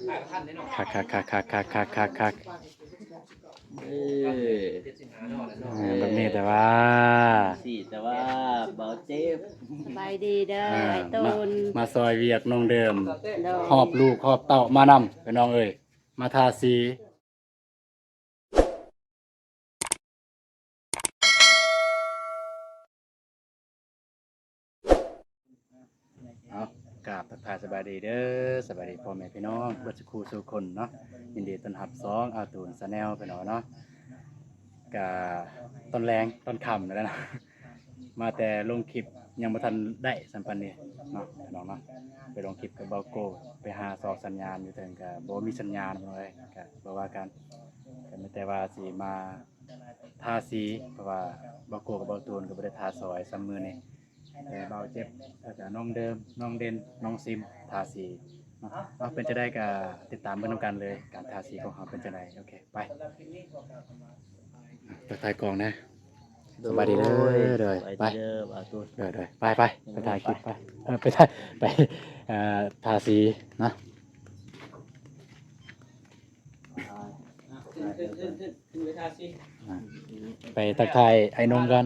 ຄັກໆໆໆໆໆໆ ເອີ ເອີ ແບບນີ້ແຕ່ວ່າ ຊິແຕ່ວ່າເບົາເຈັບ. ສະບາຍດີເດີ ອ່າ ອ້າຍຕູນ ມາ ມາຊ່ອຍວຽກນ້ອງເດີມ ໂດຍ ຫອບລູກຫອບເຕົ້າມານຳ ພີ່ນ້ອງເອີຍ ມາທາສີ. ເອົາ ກາບທັກທາຍສະບາຍດີເດີ ສະບາຍດີພໍ່ແມ່ພີ່ນ້ອງເບິດສູ່ຄູ່ສູ່ຄົນເນາະ ຍິນດີຕ້ອນຮັບຊ່ອງອາຕູນ Channel ພີ່ນ້ອງເນາະ. ກະຕອນແລງຕອນຄ່ຳນີ້ແຫຼະເນາະ ມາແຕ່ລົງຄລິບຍັງບໍ່ທັນໄດ້ສ່ຳປານນີ້ເນາະ ພີ່ນ້ອງເນາະ. ໄປລົງຄລິບກັບເບົາໂກ້ ໄປຫາຊອກສັນຍານຢູ່ເທິງກະບໍ່ມີສັນຍານພີ່ນ້ອງເອີຍ ກະບໍ່ວ່າກັນ ກະມີແຕ່ວ່າຊິມາທາສີ ເພາະວ່າເບົາໂກ້ກັບເບົາຕູນກະບໍ່ໄດ້ທາຊ່ອຍສ່ຳມື້ນີ້ ແຕ່ເບົາເຈັບ ແລ້ວກະນ້ອງເດີມ ນ້ອງເດັ່ນ ນ້ອງຊິມ ທາສີເນາະ. ເອົາ ເປັນຈັ່ງໃດກະຕິດຕາມເບິ່ງນຳກັນເລີຍ ການທາສີຂອງເຮົາເປັນຈັ່ງໃດ. ໂອເຄ ໄປ ທັກທາຍກ້ອງແດ່ ໂດຍ ສະບາຍດີເດີ ໂດຍ ສະບາຍດີເດີ ໄປ ເບົາຕູນ ໂດຍໆ ໄປໆ ໄປຖ່າຍຄລິບໄປ ເອີ ໄປຖ່າຍ ໄປ ເອີ ທາສີເນາະ ອ່າ ໄປທັກທາຍອ້າຍນົງກ່ອນ.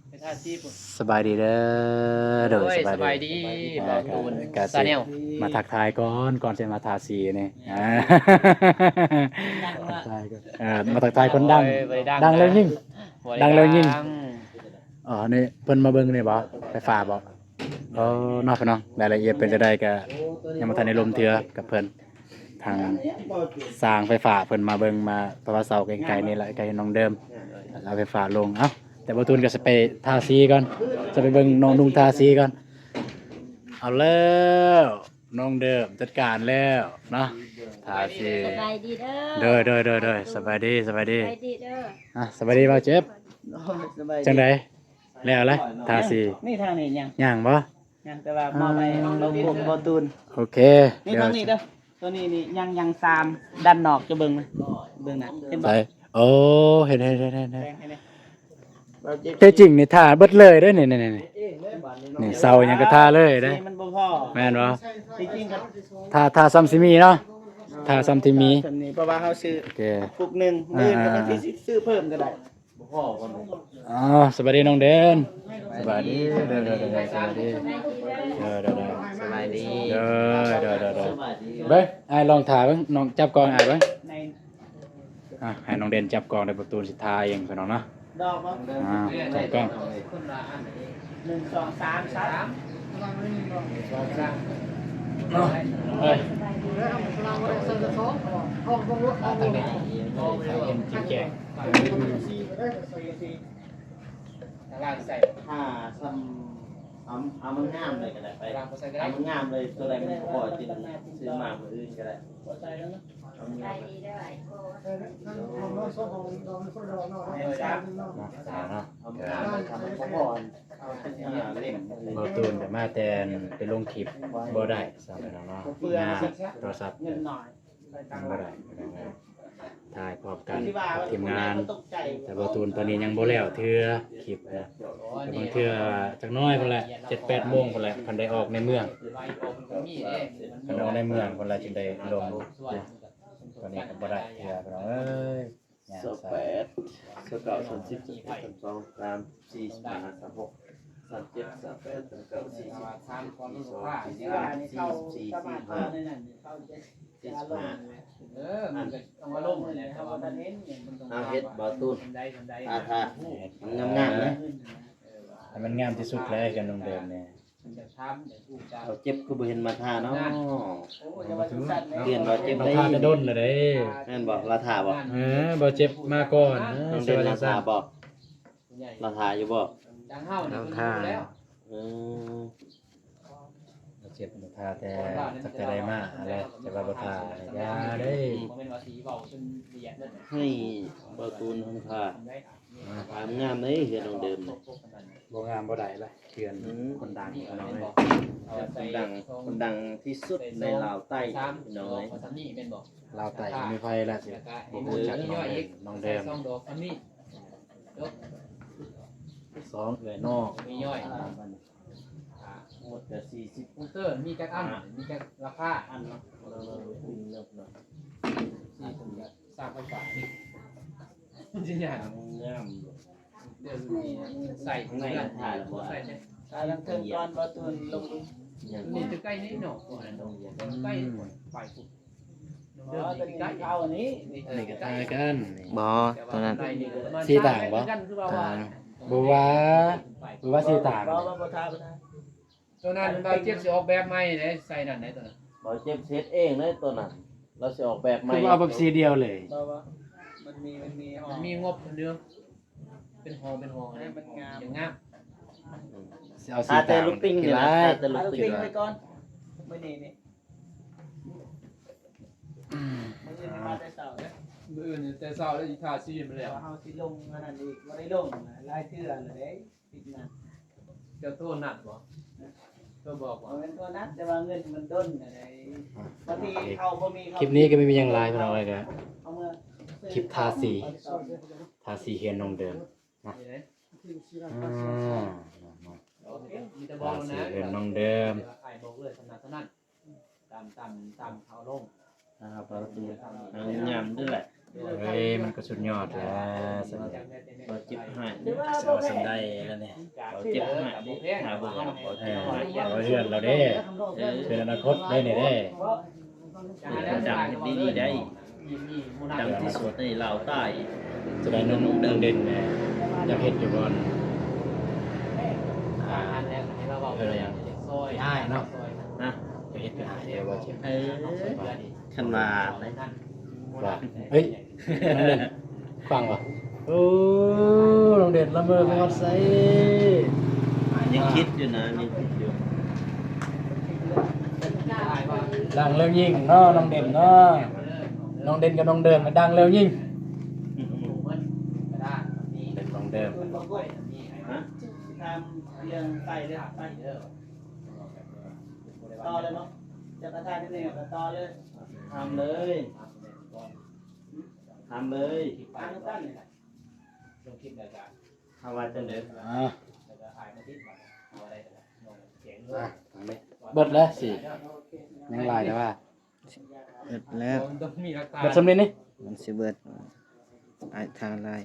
ໄປທາສີພຸ້ນ ສະບາຍດີເດີ ໂດຍ ໂດຍ ສະບາຍດີ ສະບາຍດີ ມາ ເບົາຕູນ ກະ ກະຊິ Channel ມາທັກທາຍກ່ອນ ກ່ອນຊິມາທາສີນີ້ ອ່າ ທັກທາຍກ່ອນ ເອີ ມາທັກທາຍຄົນດັງ ໂອ້ຍ ບໍ່ໄດ້ດັງ ດັງແລ້ວຍິ່ງ ບໍ່ໄດ້ ດັງແລ້ວຍິ່ງ ດັງ ອໍ ນີ້ເພິ່ນມາເບິ່ງນີ້ບໍ ໄຟຟ້າບໍ? ເອີ ເນາະ ພີ່ນ້ອງ ລາຍລະອຽດເປັນຈັ່ງໃດກະຍັງບໍ່ທັນໄດ້ລົມເທື່ອກັບເພິ່ນ ທາງຊ່າງໄຟຟ້າເພິ່ນມາເບິ່ງມາ ເພາະວ່າເສົາໃກ້ໆນີ້ແຫຼະ ໃກ້ນ້ອງເດີມເອົາໄຟຟ້າລົງ. ເອົ້າ ແຕ່ບໍ່ຕູນກໍຊິໄປທາສີກ່ອນ ຈະໄປເບິ່ງນ້ອງນຸ່ງທາສີກ່ອນ. ເອົາແລ້ວ ນ້ອງເດີມຈັດການແລ້ວເນາະ ທາສີ. ສະບາຍດີເດີ ໂດຍໆໆໆ ສະບາຍດີ ສະບາຍດີ ສະບາຍດີເດີ ອ່າ ສະບາຍດີບ່າວເຈັບ ໂອ້ຍ ສະບາຍດີ ຈັ່ງໃດ ແລ້ວລະ ທາສີ? ນີ້ທາງນີ້ຍັງ ຍັງບໍ່? ຍັງ ແຕ່ວ່າມອບໃຫ້ເບົາໂກ້ ເບົາຕູນ. ໂອເຄ ນີ້ທາງນີ້ເດີ ໂຕນີ້ນີ້ຍັງ ຍັງສາມ ດ້ານນອກ ຈະເບິ່ງນະ ເບິ່ງນະ ເຫັນບໍ່? ໃສ? ໂອ້ ເຫັນ ເຫັນ ເຫັນ ເຫັນ ເຫັນ ແຕ່ຈິງນີ້ທາເບິດເລີຍເດ້ ນີ້ ນີ້ ນີ້ ນີ້ ເສົາຫຍັງກໍທາເລີຍເດ້ ມັນບໍ່ພໍ ແມ່ນບໍ່? ທີ່ຈິງກໍທາ ທາສ່ຳຊິມີເນາະ ທາສ່ຳທີ່ມີ ສ່ຳນີ້ ເພາະວ່າເຮົາຊື້ ໂອເຄ ປຸກໜຶ່ງ ອ່າ ມື້ອື່ນກໍ ອ່າ ຊິຊື້ເພີ່ມກໍໄດ້. ອໍ ສະບາຍດີນ້ອງເດນ ສະບາຍດີ ໂດຍໆໆ ສະບາຍດີ ໂດຍໆໆ ສະບາຍດີ ໂດຍໆໆ ເບິ່ງ ອ້າຍລອງຖ້າເບິ່ງ ນ້ອງຈັບກ້ອງອ້າຍເບິ່ງ ອ່າ ໃຫ້ນ້ອງເດນຈັບກ້ອງ ແລ້ວປະຕູນຊິຖ່າຍເອງ ພີ່ນ້ອງເນາະ ດອກບໍ່? ອ່າ ຈັບກ້ອງ ໜຶ່ງ ສອງ ສາມ ສາມ ເອີຍ ມາທາງນີ້ ເຫັນຈິງແຈ້ງ ຕາລາງໃສ່ ຖ້າສ່ຳ ເອົາ ເອົາມັນງາມເລີຍກໍໄດ້ ໄປ ເອົາມັນງາມເລີຍ ຕົວໃດມັນບໍ່ພໍຈຶ່ງຊື້ມາມື້ອື່ນກໍໄດ້ ເອົາມັນງາມ ເອົາມັນງາມເລີຍ ຖ້າມັນບໍ່ພໍ ເອົາເປັນ ອ່າ ເຫຼັ້ມອື່ນ ບໍ່ຕູນກໍມາແຕ່ໄປລົງຄລິບບໍ່ໄດ້ ຊັ້ນແຫຼະເນາະ ງານໂທລະສັບ ເງິນໜ້ອຍ ບໍ່ໄດ້ ຖ່າຍພ້ອມກັນກັບທີມງານ ແຕ່ບໍ່ຕູນຕອນນີ້ຍັງບໍ່ແລ້ວເທື່ອ ຄລິບນະ ແຕ່ບາງເທື່ອຈັກໜ້ອຍພຸ້ນແຫຼະ ເຈັດແປດໂມງພຸ້ນແຫຼະ ຄັນໄດ້ອອກໃນເມືອງ ຄັນອອກໃນເມືອງພຸ້ນແຫຼະ ຈຶ່ງໄດ້ລົງ ຕອນນີ້ກໍບໍ່ໄດ້ເທື່ອ ພີ່ນ້ອງເອີຍ. ຊາວແປດ ຊາວເກົ້າ ສາມສິບ ສາມເອັດ ສາມສອງ ສາມສີ່ ສາມຫ້າ ສາມຫົກ ສາມເຈັດ ສາມແປດ ສາມເກົ້າ ສີ່ສິບ ສີ່ສອງ ສີ່ສາມ ສີ່ສີ່ ສີ່ຫ້າ ສີ່ສິບຫ້າ ເອີ ມັນກໍຕ້ອງມາລົງແຫຼະ ແຕ່ວ່າມັນ ເອົາເຮັດບໍ່ຕູນ ທ່າທາງງາມໆນະ ໃຫ້ມັນງາມທີ່ສຸດແຫຼະ ກັນລົງເດີມນີ້. ເບົາເຈັບຄືບໍ່ເຫັນມາທ່າເນາະ ປ່ຽນເບົາເຈັບໄດ້ ມາທ່າແຕ່ດົນແລ້ວເດ້ ແມ່ນບໍ່? ລາວທ່າບໍ່? ເອີ ເບົາເຈັບມາກ່ອນ ເອີ ນ້ອງເດັ່ນລາວທ່າບໍ່? ລາວທ່າຢູ່ບໍ່? ລາວທ່າ ເອີ ເບົາເຈັບມາທ່າແຕ່ຕັ້ງແຕ່ໄດ້ມາຫັ້ນແຫຼະ ແຕ່ວ່າບໍ່ທ່າ ຢ່າເດ້ ໃຫ້ເບົາຕູນທຳທ່າ ງາມເດ້ ເຮືອນນ້ອງເດີມນີ້ ບໍ່ງາມບໍ່ໄດ້ລະ ເຮືອນ ອືມ ຄົນດັງພີ່ນ້ອງເອີຍ ຄົນດັງ ຄົນດັງທີ່ສຸດໃນລາວໃຕ້ພີ່ນ້ອງເອີຍ ລາວໃຕ້ມີໃຜລະຊິບໍ່ຮູ້ຈັກນ້ອງເດີມ ນ້ອງເດີມ ສອງເອື້ອຍນ້ອງ ມີຍ້ອຍ ອ່າ ໝົດກໍສີ່ສິບ ຄອມພິວເຕີມີຈັກອັນ ມີຈັກລາຄາອັນເນາະ ເອີ ສາມພັນບາດ ມັນຊິຍາກ ງາມຢູ່ ເດີນນີ້ໃສ່ໃນ ໃສ່ໃສ່ ຖ້າລັງເທິງກ່ອນບໍ່ ໂຕນລົງ ນີ້ຈະໃກ້ນີ້ເນາະ ໃກ້ໄປພຸ້ນ ເດີນນີ້ໃກ້ ເອົານີ້ ນີ້ກໍຕ່າງກັນ ບໍ່ ໂຕນັ້ນ ສີ່ຕ່າງບໍ່ ຕ່າງ ບໍ່ວ່າ ບໍ່ວ່າສີ່ຕ່າງ ບໍ່ ບໍ່ ບໍ່ ໂຕນັ້ນບ່າວເຈັບຊິອອກແບບໃໝ່ເດ້ ໃສ່ນັ້ນໄດ້ໂຕນັ້ນ ບ່າວເຈັບຊິເຮັດເອງເດ້ໂຕນັ້ນ ລາວຊິອອກແບບໃໝ່ ຄືວ່າເອົາແບບສີດຽວເລີຍ ບໍ່ ບໍ່ ມັນມີ ມັນມີ ມັນມີງົບເດີ ເປັນຫໍ່ ເປັນຫໍ່ ໃຫ້ມັນງາມ ງາມ ຊິເອົາສີຕ່າງ ແຕ່ລູກປິງນີ້ລະ ແຕ່ລູກປິງໄປກ່ອນ ມື້ນີ້ນີ້ ມື້ອື່ນມາແຕ່ເຊົ້າເດ້ ມື້ອື່ນແຕ່ເຊົ້າແລ້ວຊິທາສີມາແລ້ວ ເຮົາຊິລົງອັນນັ້ນອີກ ບໍ່ໄດ້ລົງຫຼາຍເທື່ອແລ້ວເດ້ ປິດນັ້ນ ເຈົ້າໂທນັດບໍ່ ໂທບອກບໍ່ ບໍ່ແມ່ນໂທນັດ ແຕ່ວ່າເງິນມັນດົນນະໄດ໋ ບາງທີເຂົາບໍ່ມີ ຄລິບນີ້ກໍບໍ່ມີຫຍັງຫຼາຍ ພີ່ນ້ອງເອີຍ ກໍ ເອົາເມືອ ຄລິບທາສີ ທາສີເຮືອນນ້ອງເດີມ ນີ້ເດ້ ອ່າ ມີແຕ່ບອກແລ້ວນະ ທາສີເຮືອນນ້ອງເດີມ ອ້າຍບອກເລີຍ ສຳນັກເທົ່ານັ້ນ ຕາມ ຕາມ ຕາມເຂົາລົງ ອ່າ ປະຕູງາມເດ້ແຫຼະ ເອີຍ ມັນກໍສຸດຍອດແລ້ວ ບໍ່ເຈັບໃຫ້ ເອົາສ່ຳໃດແລ້ວນີ້ ບໍ່ເຈັບໃຫ້ເດ້ ຖ້າບໍ່ເອົາບໍ່ເຈັບໃຫ້ ເອີ ເຮືອນລາວເດ້ ເອີ ເຮືອນອະນາຄົດໄດ້ນີ້ເດ້ ດັງດີໆໄດ້ ດັງທີ່ສຸດໃນລາວໃຕ້ ຈະໄດ້ນ້ອງ ນ້ອງເດັ່ນແດ່ ຢາກເຮັດຢູ່ບ່ອນ ອ່າ ເອີ ເປັນອ້າຍເນາະ ນະ ຢາກເຮັດເປັນອ້າຍແດ່ ບໍ່ເຈັບ ເອີ ຄັນວ່າ ວ່າ ເຮີ້ຍ ນ້ອງເດັ່ນ ຟັງບໍ່ ໂອ້ ນ້ອງເດັ່ນລະເມີໄປຮອດໃສ ຍັງຄິດຢູ່ນະ ຍັງຄິດຢູ່ ດັງແລ້ວຍິງເນາະ ນ້ອງເດັ່ນເນາະ ນ້ອງເດັ່ນກັບນ້ອງເດີມ ດັງແລ້ວຍິງ ເປັນນ້ອງເດີມ ຮະ ຖາມເລື່ອງໄປເດີ ໄປເດີ ຕໍ່ເລີຍເນາະ ຈະກະທາຍເປັນແນວກໍຕໍ່ເລີຍ ຖາມເລີຍ ຖາມເລີຍ ຖາມສັ້ນໆ ລົງຄລິບແລ້ວກະ ເຮົາວ່າຈັ່ງໃດ ອ່າ ແລ້ວກະຖ່າຍມາຕິດບັດ ເອົາໄດ້ກໍໄດ້ ເບິດແລ້ວຊິ ຍັງຫຼາຍແຕ່ວ່າ ເບິດແລ້ວ ເບິດສ່ຳນີ້ນີ້ ມັນຊິເບິດ ອ້າຍທາໄລ່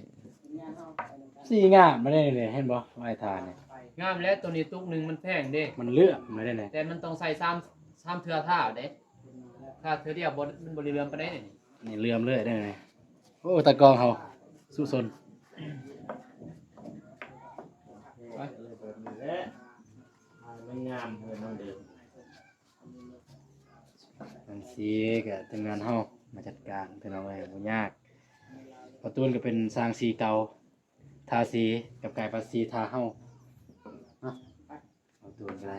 ສີງາມມາໄດ້ນີ້ ເຫັນບໍ່ ອ້າຍທານີ້ ງາມແລ້ວ ໂຕນີ້ຕຸກໜຶ່ງມັນແພງເດ້ ມັນເຫຼື້ອມມາໄດ້ນີ້ ແຕ່ມັນຕ້ອງໃສ່ສາມ ສາມເທື່ອທາເດ້ ທາເທື່ອດຽວບໍ່ ມັນບໍ່ໄດ້ເຫຼື້ອມປານໃດນີ້ ນີ້ເຫຼື້ອມເລີຍເດ້ນີ້ ໂອ້ ຕາກ້ອງເຮົາສູ້ຊົນ ແບບນີ້ແຫຼະ ມັນງາມເພິ່ນນຳເດີມ ຈັ່ງຊີ້ກໍທີມງານເຮົາມາຈັດການ ພີ່ນ້ອງເອີຍ ບໍ່ຍາກ ປະຕູນກໍເປັນຊ່າງສີເກົ່າ ທາສີກັບກາຍປະສີທາເຮົາເນາະ ປະຕູນກໍໄດ້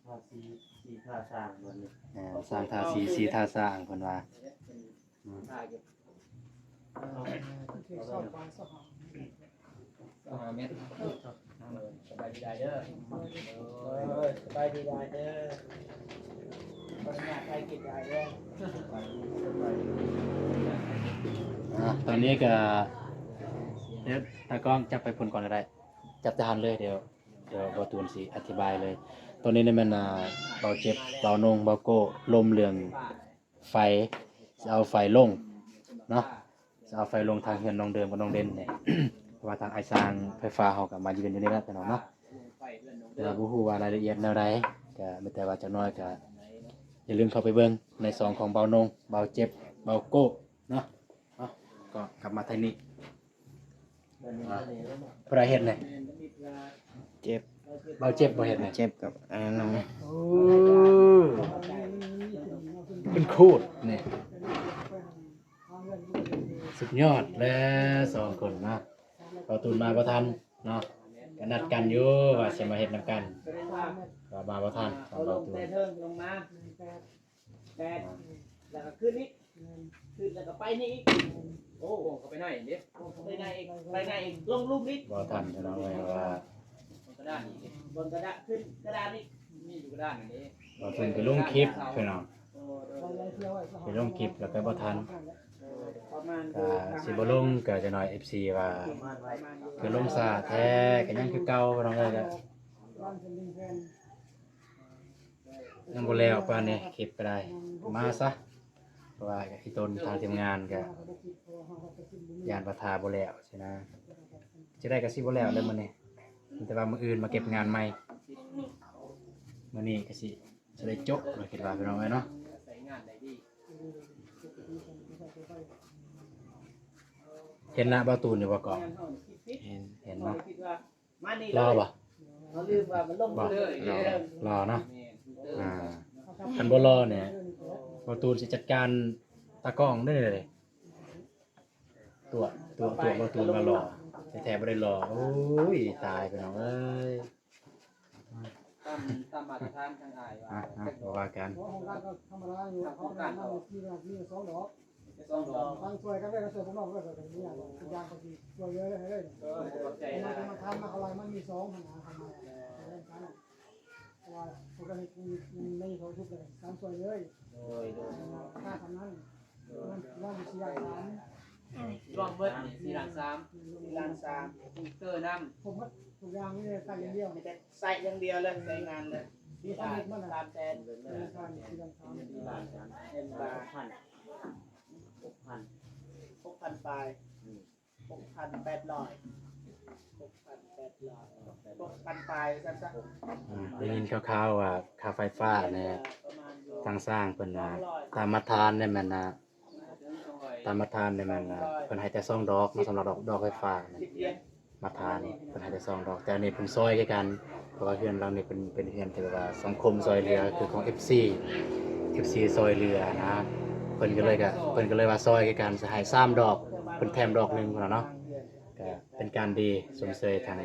ທາສີ ສີທາຊ່າງບັດນີ້ ເອີ ຊ່າງທາສີ ສີທາຊ່າງ ເພິ່ນວ່າ ອືມ ສອງຫ້າແມັດ ສະບາຍດີຫຼາຍເດີ ໂອ້ຍ ສະບາຍດີຫຼາຍເດີ ຂໍອະນຸຍາດຖ່າຍຄລິບຫຼາຍເດີ ອ່າ ຕອນນີ້ກໍ ດຽວຕາກ້ອງຈັບໄປພຸ້ນກ່ອນກໍໄດ້ ຈັບແຕ່ຫັ້ນເລີຍ ດຽວ ດຽວບ່າວຕູນຊິອະທິບາຍເລີຍ ຕອນນີ້ນີ້ແມ່ນ ອ່າ ບ່າວເຈັບ ບ່າວນົງ ບ່າວໂກ້ ລົມເລື່ອງ ໄຟ ຊິເອົາໄຟລົງເນາະ ຊິເອົາໄຟລົງທາງເຮືອນນ້ອງເດີມກັບນ້ອງເດັ່ນນີ້ ເພາະວ່າທາງອ້າຍຊ່າງໄຟຟ້າເຮົາກໍມາຢືນຢູ່ນີ້ແຫຼະພີ່ນ້ອງເນາະ ແຕ່ວ່າບໍ່ຮູ້ວ່າລາຍລະອຽດແນວໃດ ກໍມີແຕ່ວ່າຈັກໜ້ອຍກໍຢ່າລືມເຂົ້າໄປເບິ່ງໃນຊ່ອງຂອງບ່າວນົງ ບ່າວເຈັບ ບ່າວໂກ້ເນາະ ເນາະ ກໍກັບມາທາງນີ້ ອ່າ ຜູ້ໃດເຮັດນີ້ ເຈັບ ບ່າວເຈັບບໍ່ເຮັດນີ້ ເຈັບກັບອັນນັ້ນ ໂອ້ ເປັນໂຄດນີ້ ສຸດຍອດແລ້ວສອງຄົນເນາະ ບ່າວຕູນມາບໍ່ທັນເນາະ ກໍນັດກັນຢູ່ວ່າຊິມາເຮັດນຳກັນ ກໍມາບໍ່ທັນ ບ່າວຕູນ ແປດ ແລ້ວກໍຂຶ້ນອີກ ຂຶ້ນແລ້ວກໍໄປນີ້ອີກ ໂອ້ ກໍໄປໃນເດ້ ໄປໃນອີກ ໄປໃນອີກ ລົງລຸ່ມອີກ ບໍ່ທັນພີ່ນ້ອງເອີຍ ວ່າ ບົນກະດານອີກ ບົນກະດານ ຂຶ້ນກະດານອີກ ມີຢູ່ກະດານນັ້ນເດ້ ບໍ່ທັນໄປລົງຄລິບພີ່ນ້ອງ ໄປລົງຄລິບແລ້ວກໍບໍ່ທັນ ເອີ ຂໍ ກໍຊິບໍ່ລົງ ກໍຈັກໜ້ອຍ ເອັຟຊີ ວ່າຄືລົງຊ້າແທ້ ກໍຍັງຄືເກົ່າ ພີ່ນ້ອງເອີຍ ກໍຍັງບໍ່ແລ້ວປານນີ້ ຄລິບກໍໄດ້ ມາຊະ ເພາະວ່າອີ່ຕົນທາງທີມງານກໍຢ້ານວ່າຖ້າບໍ່ແລ້ວຊີ້ນະ ຈະໄດ້ກໍຊິບໍ່ແລ້ວແລ້ວມື້ນີ້ ມີແຕ່ວ່າມື້ອື່ນມາເກັບງານໃໝ່ ມື້ນີ້ກໍຊິ ຈະໄດ້ຈົບ ຂ້ອຍຄິດວ່າ ພີ່ນ້ອງເອີຍເນາະ. ເຫັນໜ້າບ່າວຕູນຢູ່ບໍ່ກອງ? ເຫັນ ເຫັນເນາະ. ຫຼໍ່ບໍ່? ບໍ່ ຫຼໍ່ ຫຼໍ່ເນາະ. ອ່າ ຄັນບໍ່ຫຼໍ່ນີ້ ບ່າວຕູນຊິຈັດການຕາກ້ອງເດີ້. ຕົວະ ຕົວະ ຕົວະ ບໍ່ ຕົວະ ມາຫຼໍ່ ແທ້ໆບໍ່ໄດ້ຫຼໍ່. ໂອ້ຍ ຕາຍ ພີ່ນ້ອງເອີຍ. ຕາມ ຕາມມາດຕະຖານທາງອ້າຍວ່າ ອ່ະ ອ່ະ ບໍ່ວ່າກັນ. ໂອ້ ຂອງການກໍທຳມະດາຢູ່ ທາງໂຄງການເຮົາມີ ມີສອງດອກ ມີສອງດອກ ທາງຊ່ວຍກັນເລີຍ ຊ່ວຍພວກນ້ອງເລີຍ ກໍມີຫຍັງກໍ ທຸກຢ່າງກໍຊິຊ່ວຍເຫຼືອເລີຍ. ເອີ ຂອບໃຈນະ. ມາທຳມາເຂົາໄລ່ ມັນມີສອງຫັ້ນນະ ທຳມາ ເອີ ເພາະວ່າເຂົາກໍເຮັດໃນ YouTube ແລ້ວກໍການຊ່ວຍເລີຍ. ໂດຍ ໂດຍ ຄ່າທຳນັ້ນ ໂດຍ ມັນ ມັນຊິໄດ້ສາມ ລວມເບິດນີ້ສີ່ລ້ານສາມ ສີ່ລ້ານສາມ ມີເຕີນຳ ຄົບໝົດທຸກຢ່າງ ມີແຕ່ໃຊ້ຢ່າງດຽວ ມີແຕ່ໃຊ້ຢ່າງດຽວເລີຍ ໃຊ້ງານເລີຍ. ມີສຳເລັດໝົດນະ ສາມແສນ ເອີ ສາມ ສີ່ລ້ານສາມ ເຫັນວ່າ ຫົກພັນ ຫົກພັນປາຍ ອືມ ຫົກພັນແປດຮ້ອຍ ຫົກພັນແປດຮ້ອຍ ຫົກພັນປາຍ ວ່າຊັ້ນຊະ. ອືມ ໄດ້ຍິນຂ່າວໆວ່າຄ່າໄຟຟ້າແນ່ ປະມານຢູ່ ທາງຊ່າງເພິ່ນວ່າ ຕາມມາດຕະຖານນີ້ແມ່ນນະ ຕາມມາດຕະຖານນີ້ແມ່ນນະ ເພິ່ນໃຫ້ແຕ່ສອງດອກເນາະ ສຳລັບດອກ ດອກໄຟຟ້ານີ້ ມາດຕະຖານນີ້ເພິ່ນໃຫ້ແຕ່ສອງດອກ ແຕ່ອັນນີ້ເພິ່ນຊ່ອຍຄືກັນ ເພາະວ່າເຮືອນຫຼັງນີ້ເປັນ ເປັນເຮືອນທີ່ແບບວ່າສັງຄົມຊ່ອຍເຫຼືອ ຄືຂອງເອັຟຊີ ເອັຟຊີຊ່ອຍເຫຼືອນະ ເພິ່ນກໍເລີຍ ກໍ ເພິ່ນກໍເລີຍວ່າຊ່ອຍຄືກັນ ຊິໃຫ້ສາມດອກ ເພິ່ນແຖມດອກໜຶ່ງພຸ້ນນະເນາະ. ກໍເປັນການດີຊົມເຊີຍທາງ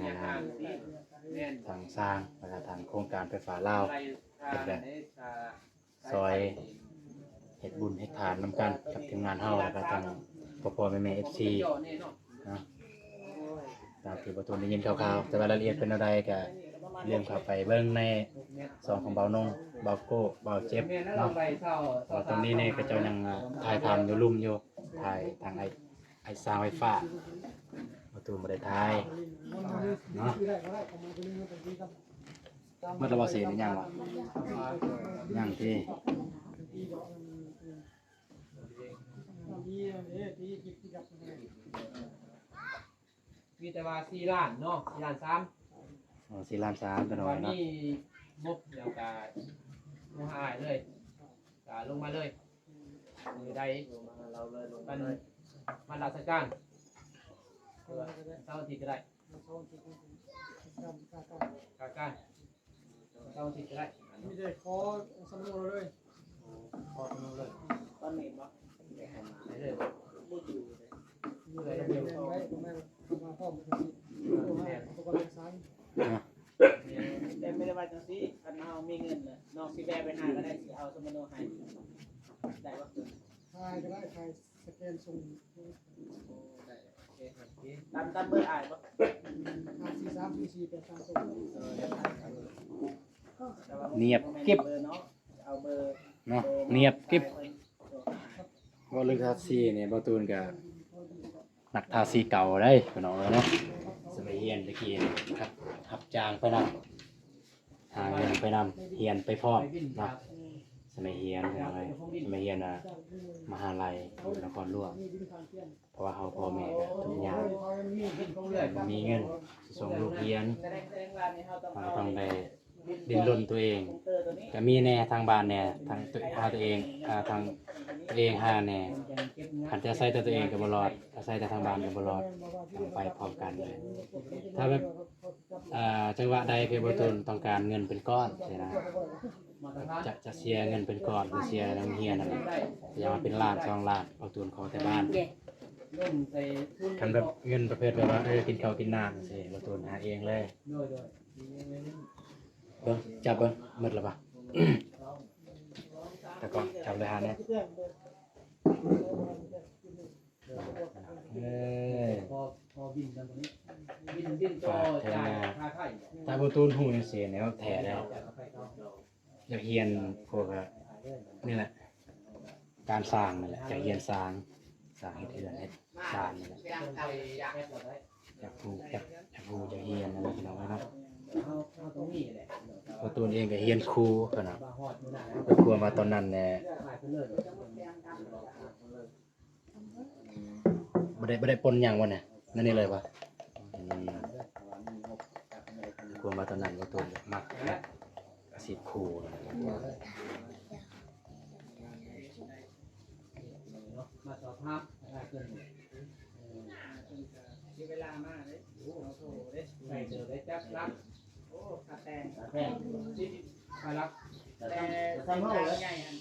ທາງຊ່າງ ແລ້ວກໍທາງໂຄງການໄຟຟ້າລາວ ເພິ່ນກໍຊ່ອຍເຮັດບຸນເຮັດທານນຳກັນກັບທີມງານເຮົາ ແລ້ວກໍທາງພໍ່ໆແມ່ໆເອັຟຊີເນາະ. ຕາມທີ່ບ່າວຕູນໄດ້ຍິນຂ່າວໆ ແຕ່ວ່າລາຍລະອຽດເປັນແນວໃດກໍຢ່າລືມເຂົ້າໄປເບິ່ງໃນຊ່ອງຂອງບ່າວນົງ ບ່າວໂກ້ ບ່າວເຈັບເນາະ. ເພາະວ່າຕອນນີ້ນີ້ເຂົາເຈົ້າຍັງ ອ່າ ຖ່າຍທຳຢູ່ລຸ່ມຢູ່ ຖ່າຍທາງໄອ້ ໄອ້ຊ່າງໄຟຟ້າ ປະຕູບໍ່ໄດ້ຖ່າຍເນາະ. ໝົດແລ້ວບໍ່ເສນ ຍັງວະ? ຍັງຕິ. ມີແຕ່ວ່າສີ່ລ້ານເນາະ ສີ່ລ້ານສາມ. ອໍ ສີ່ລ້ານສາມ ເປັນວ່າມີງົບແລ້ວກະໂທຫາອ້າຍເລີຍ ກະລົງມາເລີຍ. ມື້ໃດ ວັນລາຊະການ ເສົາອາທິດກໍໄດ້ ກາການ ເສົາອາທິດກໍໄດ້. ມີແຕ່ຂໍສຳມະໂນເລີຍ ຂໍສຳມະໂນເລີຍ ຕອນນີ້ບໍ່ ໄດ້ເລີຍບໍ່? ບໍ່ຢູ່ເດ້ ຢູ່ໄດ້ ແມ່ນ ມາພ້ອມກັນ ແມ່ນ ອຸປະກອນເອກະສານ. ແຕ່ບໍ່ໄດ້ວ່າຈັ່ງຊີ້ ຄັນເຮົາມີເງິນນະ ນ້ອງຊິແວ່ໄປຫາກໍໄດ້ ຊິເອົາສຳມະໂນໃຫ້ ໄດ້ບໍ່? ຖ່າຍກໍໄດ້ ຖ່າຍສະແກນສົ່ງ. ໂອ້ ໄດ້ ໂອເຄ ໂອເຄ ຕາມ ຕາມເບີອ້າຍບໍ່? ຫ້າສີ່ສາມສີ່ສີ່ແປດສາມສອງ. ເອີ ນຽບກິບ ເອົາເບີ ເນາະ ນຽບກິບ. ເວົ້າເລື່ອງທາສີນີ້ ບ່າວຕູນກະ ນັກທາສີເກົ່າເດ້ ພີ່ນ້ອງເອີຍເນາະ. ສະໄໝຮຽນແຕ່ກີ້ຮັບ ຮັບຈ້າງໄປນຳ ຫາເງິນໄປນຳ ຮຽນໄປພ້ອມເນາະ. ສະໄໝຮຽນ ພີ່ນ້ອງເອີຍ ສະໄໝຮຽນ ອ່າ ມະຫາໄລຢູ່ນະຄອນຫຼວງ ເພາະວ່າເຮົາພໍ່ແມ່ກໍທຸກຍາກ ບໍ່ມີເງິນຊິສົ່ງລູກຮຽນ ເຮົາກໍຕ້ອງໄດ້ ດີ້ນລົນຕົວເອງ ກໍມີແດ່ທາງບ້ານແດ່ ທາງຕົວ ຫາຕົວເອງ ອ່າ ທາງຕົວເອງຫາແດ່. ຄັນຈະອາໄສແຕ່ຕົວເອງກໍບໍ່ລອດ ອາໄສແຕ່ທາງບ້ານກໍບໍ່ລອດ ຕ້ອງໄປພ້ອມກັນ. ຖ້າແບບ ອ່າ ຈັງຫວະໃດຄືບ່າວຕູນຕ້ອງການເງິນເປັນກ້ອນຊີ້ນະ ຈະ ຈະເສຍເງິນເປັນກ້ອນ ເສຍໂຮງຮຽນນັ້ນນະ ຢ່າງວ່າເປັນລ້ານສອງລ້ານ ບ່າວຕູນຂໍແຕ່ບ້ານ. ຄັນແບບເງິນປະເພດແບບວ່າ ເອີ ກິນເຂົ້າກິນນ້ຳຊີ້ ບ່າວຕູນຫາເອງເລີຍ. ເບິ່ງ ຈັບເບິ່ງ ໝົດແລ້ວປະ? ຕາກ້ອງ ຈັບເລີຍ ຫາແດ່. ເອີ ພໍ ພໍບິນນຳຕົວນີ້ ບິນ ບິນຕໍ່ຈ່າຍຄ່າໄຟ. ຖ້າບໍ່ຕູນຮູ້ຈັ່ງຊີ້ແນວແທ້ແລ້ວ ຢາກຮຽນພວກ ນີ້ແຫຼະ ການສ້າງນີ້ແຫຼະ ຢາກຮຽນສ້າງ. ສ້າງເຮັດເຮືອນເຮັດຊານນີ້ແຫຼະ ຢາກຮູ້ ຢາກ ຢາກຮູ້ຢາກຮຽນນັ້ນແຫຼະ ພີ່ນ້ອງເອີຍເນາະ. ເຮົາ ເຮົາຕ້ອງມີແຫຼະ ເພາະຕົນເອງກໍຮຽນຄູຫັ້ນນະ ກໍຄວາມວ່າຕອນນັ້ນແຫຼະ ບໍ່ໄດ້ ບໍ່ໄດ້ປົນຫຍັງວະນະ ແນວນີ້ເລີຍວະ. ອືມ ຄວາມວ່າຕອນນັ້ນບໍ່ຕົນມັກ ມັກອາຊີບຄູນະ ມາສອບຖາມເພິ່ນ ເອີ ເວລາມາເດ້ ໂອ້ ໂທເດ້ ໃສ່ເດີໄດ້ຈັບລັບ ໂອ້ ຂາແຕງ ຂາແຕງ ໄປລັບ ແຕ່ ແຕ່ ແຕ່ ໃຫຍ່ຫັ້ນ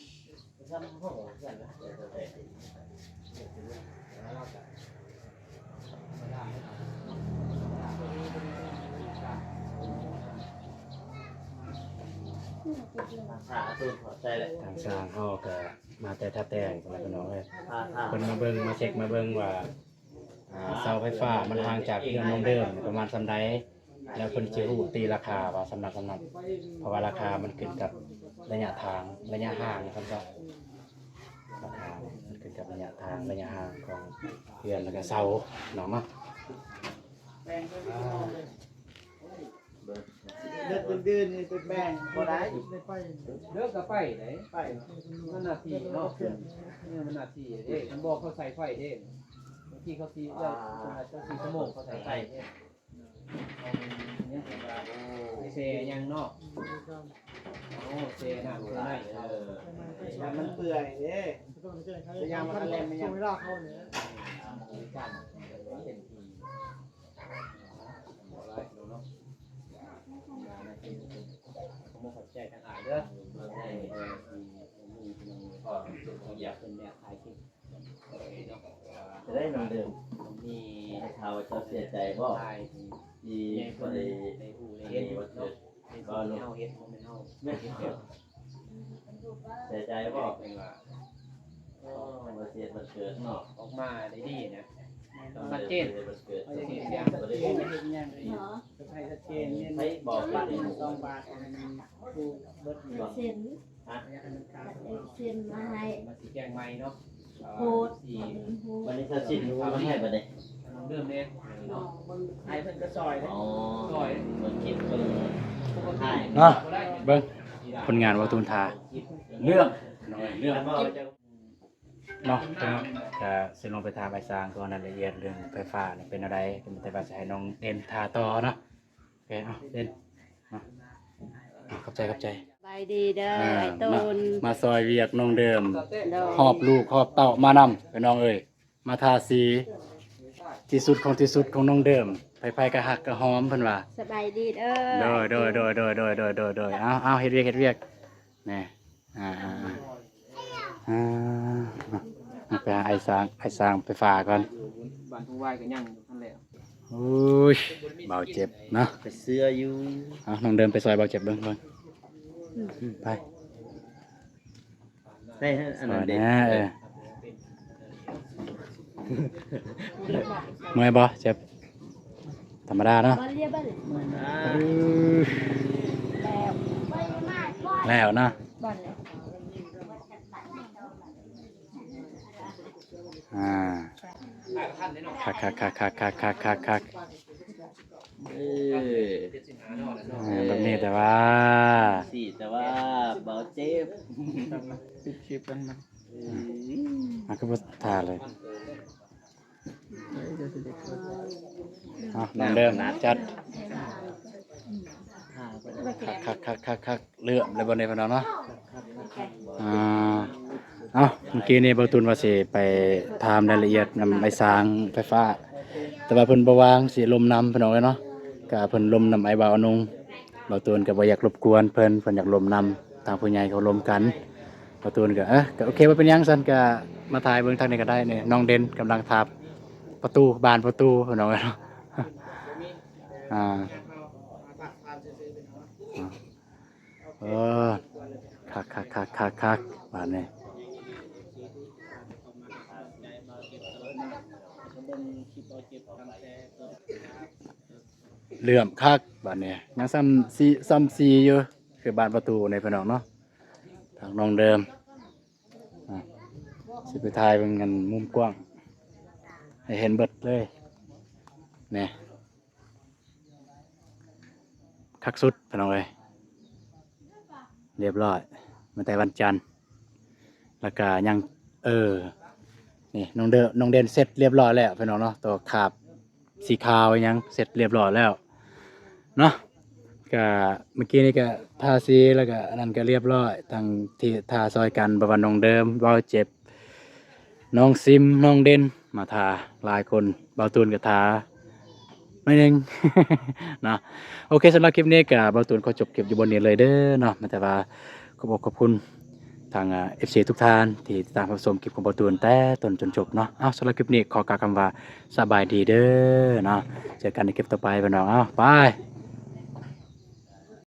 ທາງຊ່າງເຮົາກໍມາແຕ່ທ່າແຕງພຸ້ນແຫຼະ ພີ່ນ້ອງເອີຍ. ເພິ່ນມາເບິ່ງ ມາເຊັກ ມາເບິ່ງວ່າ ອ່າ ເສົາໄຟຟ້າມັນຫ່າງຈາກເຮືອນນ້ອງເດີມປະມານສ່ຳໃດ ແລ້ວເພິ່ນຊິຮູ້ຕີລາຄາວ່າສ່ຳນັ້ນສ່ຳນັ້ນ ເພາະວ່າລາຄາມັນຂຶ້ນກັບໄລຍະທາງ ໄລຍະຫ່າງ ວ່າຊັ້ນຊະ. ລາຄາມັນຂຶ້ນກັບໄລຍະທາງ ໄລຍະຫ່າງຂອງເຮືອນ ແລ້ວກໍເສົາເນາະ ເນາະ. ເລິກດື່ນໆນີ້ໄປແບ່ງບໍ່ໄດ້ ເລິກກໍໄປໄດ້ ໄປ ມັນໜ້າທີ່ເນາະ ເອີ ມັນໜ້າທີ່ເດ້ ຄັນບໍ່ເຂົາໃສ່ໄຟເດ້ ບາງທີເຂົາຊິ ເຈົ້າ ເຈົ້າຊິຊົ່ວໂມງເຂົາໃສ່ໄຟເດ້ ເອີ ຍັງເປັນວ່າ ໂອ້ ແຊ່ຫຍັງເນາະ ໂອ້ ແຊ່ນ້ຳ ແຊ່ໃນ ເອີ ຢ້ານມັນເປື່ອຍເດ້ ຢ້ານມັນແລ່ນໄປຫຍັງ ເວລາເຂົານີ້ ເປັນທີ່ ບໍ່ຫຼາຍເນາະ ຂອບໃຈທັງຫຼາຍເດີ ເບິ່ງໃຫ້ ເອີ ທີ່ມີພີ່ນ້ອງ ເອີ ຢາກເປັນແບບຖ່າຍຄລິບ ເອີ ເນາະ ຈະໄດ້ນຳເດີມ ມີ ໄດ້ຂ່າວວ່າເຈົ້າເສຍໃຈບໍ່ ທີ່ບໍ່ໄດ້ ໄດ້ຮູ້ໄດ້ເຫັນເນາະ ເຮົາເຮັດ ບໍ່ແມ່ນເຮົາ ເສຍໃຈບໍ່ ເປັນວ່າ ໂອ້ ມາເສຍວັນເກີດເນາະ ອອກມາໄດ້ດີນະ ຕ້ອງຊັດເຈນ ວັນເກີດ ເຮັດຫຍັງ ໃຫ້ຊັດເຈນ ໃຫ້ບອກບັດສອງບາດ ໃຫ້ມັນຖືກເບິດ ເຊັນ ຮະ ເຊັນມາໃຫ້ ມັນຊິແຈ້ງໃໝ່ເນາະ ໂພດ ວັນນີ້ເຈົ້າຊິນມາໃຫ້ບັດນີ້ ເລີ່ມແນ່ເນາະ ໃຫ້ເພິ່ນກໍຊ່ອຍເດ້ ອໍ ຊ່ອຍ ເບິ່ງຄລິບເບິ່ງ ເນາະ ເບິ່ງຜົນງານບໍ່ຕູນທາ ເລື່ອງ ເລື່ອງ ເນາະ ເພິ່ນກະຊິລົງໄປຖາມອ້າຍຊ້າງກ່ອນລາຍລະອຽດເລື່ອງໄຟຟ້ານີ້ເປັນແນວໃດ ເພິ່ນແຕ່ວ່າຊິໃຫ້ນ້ອງເດັ່ນຖ່າຕໍ່ເນາະ. ໂອເຄ ເອົາ ເດັ່ນ ເອົາ ເອົາ ຂອບໃຈ ຂອບໃຈ ສະບາຍດີເດີ ອ່າ ອ້າຍໂຕນ ມາ ມາຊ່ອຍວຽກນ້ອງເດີມ ໂດຍ ຫອບລູກຫອບເຕົ້າມານຳ ພີ່ນ້ອງເອີຍ ມາທາສີ ທີ່ສຸດຂອງທີ່ສຸດຂອງນ້ອງເດີມ ໃຜໆກໍຮັກກໍຫອມເພິ່ນວ່າ ສະບາຍດີເດີ ໂດຍ ໂດຍ ໂດຍ ເອົາ ເອົາ ເຮັດວຽກ ເຮັດວຽກ ນີ້ ອ່າ ອ່າ ອ່າ ໄປຫາອ້າຍຊ້າງ ອ້າຍຊ້າງໄຟຟ້າກ່ອນ ບ້ານທົ່ງວາຍກໍຍັງບໍ່ທັນແລ້ວ ໂອ້ຍ ບ່າວເຈັບເນາະ ໄປເຊື່ອຢູ່ ເອົາ ນ້ອງເດີມໄປຊ່ອຍບ່າວເຈັບເບິ່ງ ເບິ່ງ ໄປ ໃສ່ອັນນັ້ນເດ້ ເອີ ເມື່ອຍບໍ່ ເຈັບ ທຳມະດາເນາະ ເອີ ແລ້ວເນາະ ອ່າ ຄັກໆໆໆໆໆ ເອີ ເອີ ແບບນີ້ແຕ່ວ່າ ຊິແຕ່ວ່າບໍ່ເຈັບ ປິດຄລິບກັນມັນ ມັນຄືບໍ່ທ່າເລີຍ ເອົາ ນ້ອງເດີມ ຈັດ ຄັກໆໆໆໆ ເລີ່ມແລ້ວບໍ່ນີ້ ພີ່ນ້ອງເນາະ ອ່າ ເອົ້າ ເມື່ອກີ້ນີ້ບ່າວຕູນວ່າຊິໄປຖາມລາຍລະອຽດນຳອ້າຍຊ້າງໄຟຟ້າ ແຕ່ວ່າເພິ່ນບໍ່ວ່າງ ຊິລົມນຳ ພີ່ນ້ອງເອີຍເນາະ ກະເພິ່ນລົມນຳອ້າຍບ່າວອະນົງ ບ່າວຕູນກໍບໍ່ຢາກລົບກວນເພິ່ນ ເພິ່ນຢາກລົມນຳ ທາງຜູ້ໃຫຍ່ເຂົາລົມກັນ ບ່າວຕູນກໍ ເອີ ກໍໂອເຄ ບໍ່ເປັນຫຍັງ ຊັ້ນກໍມາຖ່າຍເບິ່ງທາງນີ້ກໍໄດ້ ນີ້ ນ້ອງເດັ່ນກຳລັງທາບປະຕູ ບານປະຕູ ພີ່ນ້ອງເອີຍເນາະ ອ່າ ເອີ ຄັກໆໆໆ ບາດນີ້ ເຫຼື້ອມຄັກບາດນີ້ ຍັງຊ້ຳສີ ຊ້ຳສີຢູ່ ຄືບານປະຕູນີ້ ພີ່ນ້ອງເນາະ ທາງນ້ອງເດີມ ອ່າ ຊິໄປຖ່າຍເບິ່ງອັນມຸມກວ້າງ ໄດ້ເຫັນເບິດເລີຍ ນີ້ ຄັກສຸດພີ່ນ້ອງເອີຍ ລຽບຮ້ອຍ ມາແຕ່ວັນຈັນ ແລ້ວກະຍັງ ເອີ ນີ້ນ້ອງເດີ ນ້ອງເດັ່ນເສັດລຽບຮ້ອຍແລ້ວພີ່ນ້ອງເນາະ ຕົວຄາບສີຂາວອີ່ຫຍັງເສັດລຽບຮ້ອຍແລ້ວເນາະ ກະເມື່ອກີ້ນີ້ກະທາສີ ແລ້ວກະອັນນັ້ນກະລຽບຮ້ອຍ ທັງທີ່ທາຊ່ອຍກັນ ບໍ່ວ່ານ້ອງເດີມ ເວົ້າເຈັບ ນ້ອງຊິມ ນ້ອງເດັ່ນ ມາທາຫຼາຍຄົນ ເບົາຕູນກໍທາໜ້ອຍໜຶ່ງເນາະ ໂອເຄ ສຳລັບຄລິບນີ້ກໍເບົາຕູນຂໍຈົບຄລິບຢູ່ບ່ອນນີ້ເລີຍເດີເນາະ ແຕ່ວ່າຂອບອົກຂອບຄຸນທາງ ເອັຟຊີ ທຸກທ່ານທີ່ຕິດຕາມຮັບຊົມຄລິບຂອງເບົາຕູນແຕ່ຕົ້ນຈົນຈົບເນາະ ເອົາ ສຳລັບຄລິບນີ້ຂໍກ່າວຄຳວ່າສະບາຍດີເດີເນາະ ເຈີກັນໃນຄລິບຕໍ່ໄປພີ່ນ້ອງ ເອົາ ບາຍ.